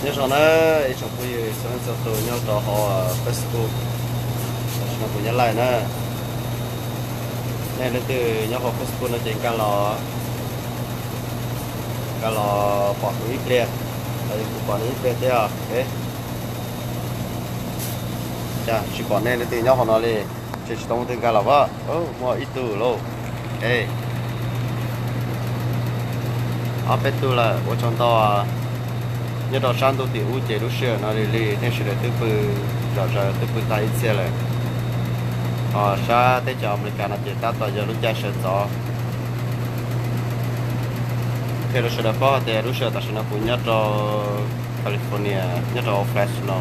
Nyob zoo na, ib tsoom phooj ywg txhua leej txhua tus nyob rau hauv Facebook, tam sim no kuv nyob live na. Nej leej twg nyob hauv Facebook no ces nkag los, nkag los pom kuv ib pliag, los yog kuv pom nej ib pliag thiab os. Cas tsis pom nej leej twg nyob hauv no li? Tsis, tsis tau muaj twg nkag los as. Muaj ib tug lauj. Ob peb tug lawm, ua tsaug ntau. Nyob rau sab ntuj tim ub ces lub sij hawm no li li nej sawv daws twb pw zom zaws, twb pw tag ib txhia lawm. Ho sab teb chaws Amelikas no ces tab tom yog lub caij sawv ntxov. Qhia rau sawv daws paub hais tias lub sij hawm tam sim no kuv nyob rau California, nyob rau Fresno,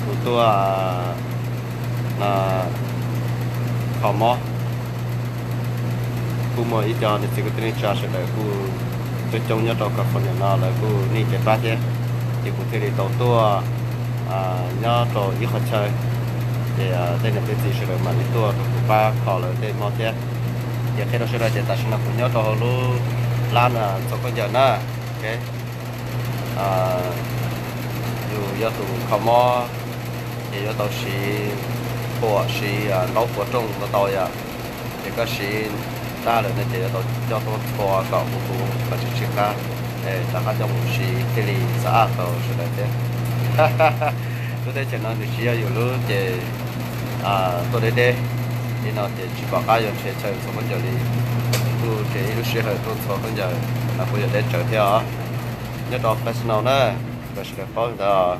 kuv tuaj kho mob. Kuj muaj ib co niam txiv kwv tij neej tsa sawv daws kuj coob coob nyob rau California no, lawv kuj nij kev pab thiab, ces kuv thiaj li tau tuaj nyob rau ib qhov chaw, ces tej niam tej txiv sawv daws mam li tuaj rau kuv pab kho lawv tej mob thiab. Ces qhia rau sawv daws tias tam sim no kuv nyob rau hauv lub lab ntxhua khaub ncaws na. Yus yog tus kho mob ces yuav tau siv phuam, siv ntaub phuam rooj no tau yom. Ces koj siv tag lawm no ces yuav tau coj tuaj txhua kom huv huv kom tsis tsis qab, rov qab coj mus siv thiaj li xab aj rau sawv daws thiab. Lub teb chaws no nws tsis yog yus lub ces tuaj deb deb li no ces tsis pom qab yuav nrhiav chaw ntxhua khaub ncaws li. Kuj nrhiav ib lub sij hawm tuaj ntxhua khaub ncaws no kuj yog deb tsawv thiab os. Nyob rau Fresno na, kom sawv daws paub ntawd.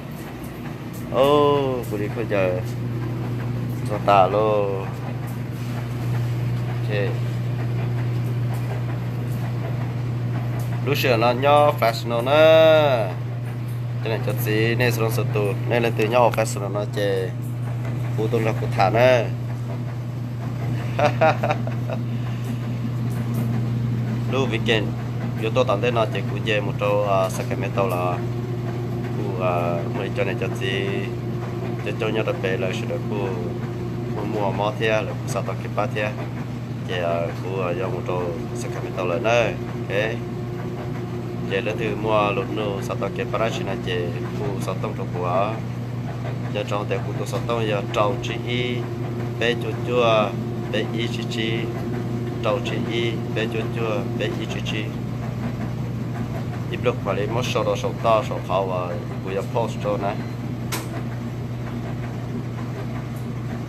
Kuv li khaub ncaws ntxhua tas lauj. Lub sij hawm no nyob Fresno na, cov niam cov txiv nej txhua leej txhua tus, nej leej twg nyob hauv Fresno no ces hu tuaj nrog kuv tham na. Lub weekend yuav tuaj tom ntej no ces kuv nce mus rau Sacramento los kuj muaj ib co niam cov txiv coob coob nyob rau pem, lawv sawv daws kuj muaj muaj mob thiab, lawv kuj xav tau kev pab thiab. Ces kuv yuav mus rau Sacramento lawm na. Ces leej twg muaj lus nug xav tau kev pab dab tsi no ces hu xov tooj rau kuv. Nco ntsoov tias kuv tus xov tooj yog rau tsib ib peb cuaj cuaj peb ib tsib tsib, rau tsib ib peb cuaj cuaj peb ib tsib tsib. Ib pliag kuv mam li muab sau rau saum toj saum qhov uas kuv yuav post rau na.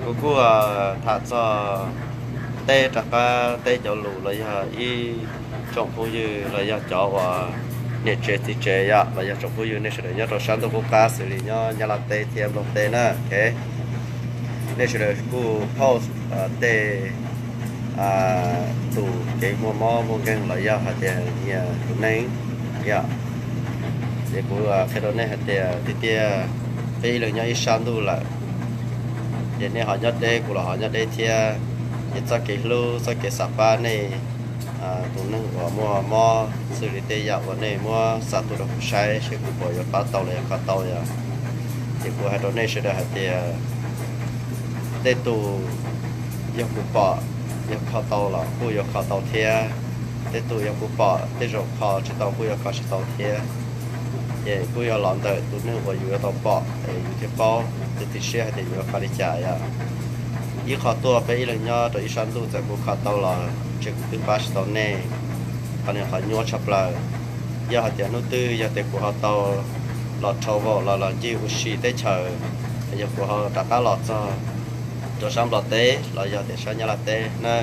Kuv kuj tham txog teb rov qab teb cov lus los yog ib tsoom phooj ywg los yog cov uas niam tsev txiv tsev yom, los yog tsoom phooj ywg nej sawv daws nyob rau sab ntuj qub qab xws li nyob Nyab Laj teb thiab Nplog teb na. Nej sawv daws kuj post tej tus kev muaj mob muaj nkeeg los yog hais tias nyias tus neeg yom. Ces kuv qhia rau nej hais tias tiag tiag peb ib leeg nyob ib sab ntuj lawm, ces nej ho nyob deb kuv los ho nyob deb thiab. Ces txoj kev hlub txoj kev xav pab nej tus neeg uas muaj mob xws li tej yam uas nej muab xa tuaj rau kuv saib seb kuv puas yuav pab tau los yog kho tau yom. Ces kuv hais rau nej sawv daws hais tias tej tus yog kuv pom yog kho tau los kuj yuav kho tau thiab, tej tus yog kuv pom tej zaum kho tsis tau kuj yuav kho tsis tau thiab. Ces kuj yog los ntawm tus neeg uas yus yuav tau pom es yus thiaj paub, thiaj txiav siab hais tias yus yuav kho li cas yom. Ib qho tuaj peb ib leeg nyob rau ib sab ntuj, txawm kuv kho tau los ntshe kuv twb pab tsis tau nej. Qhov no qhov nyuaj tshaj plaws. Yog hais tias hnub twg yog tias kuv ho tau los travel los los ncig ua si teb chaws, yog kuv ho rov qab los txog rau sab Nplog teb los yog tias sab Nyab Laj teb na,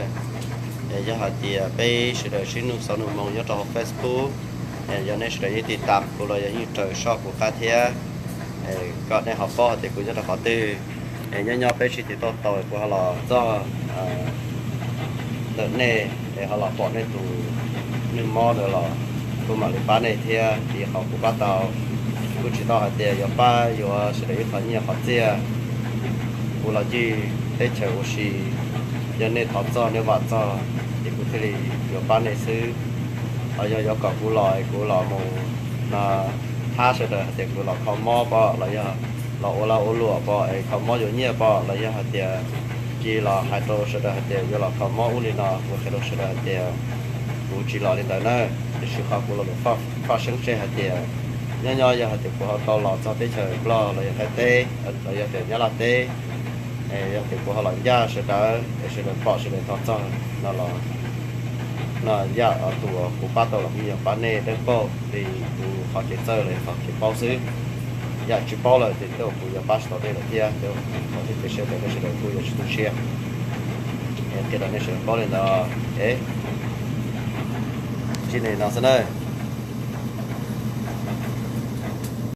yog hais tias peb sawv daws sib nug xov nug moo nyob rau hauv Facebook, yog nej sawv daws yeej tiv tam kuv los yog yeej raws soj kuv qab thiab, kom nej ho paub hais tias kuv nyob rau qhov twg. Nyob nyob peb sib tim tuaj tau kuv ho los txog ntawm nej es ho los pom nej tus neeg mob ntawd los kuv mam li pab nej thiab. Vim qhov kuv pab tau, kuv tsis tau hais tias yuav pab yuav sawv daws ib qho nyiaj qhov txiaj. Kuv los ncig teb chaws ua si, yog nej thov txog nej vam txog ces kuv thiaj li yuav pab nej xwb. Los yog yuav kom kuv los es kuv los mus no thab sawv daws hais tias kuv los kho mob pom los yog los ua lag ua luam pom es kho mob yuav nyiaj pom los yog hais tias cia los hais rau sawv daws hais tias yuav los kho mob ub li no, kuv qhia rau sawv daws hais tias kuv tsis los li ntawd na. Tiam sis qhov kuv los lus faj seeb tseg hais tias Nyob nyob yog hais tias kuv ho tau los txog teb chaws Nplog los yog Thaib teb los yog tias Nyab Laj teb, yog tias kuv ho los ncaj sawv daws es sawv daws pom sawv daws hnov txog no los, no yam tus kuv pab tau los kuv yuav pab nej dawb paug li kuv qhov kev txawj los yog qhov kev paub xwb. Yam tsis paub lawm ces tej zaum kuv yuav pab tsis tau nej lawm thiab, qhov thiab ces sawv daws nej sawv daws kuj yuav tsum tu siab. Qhia rau nej sawv daws paub li ntawd es, tsis li no xwb na.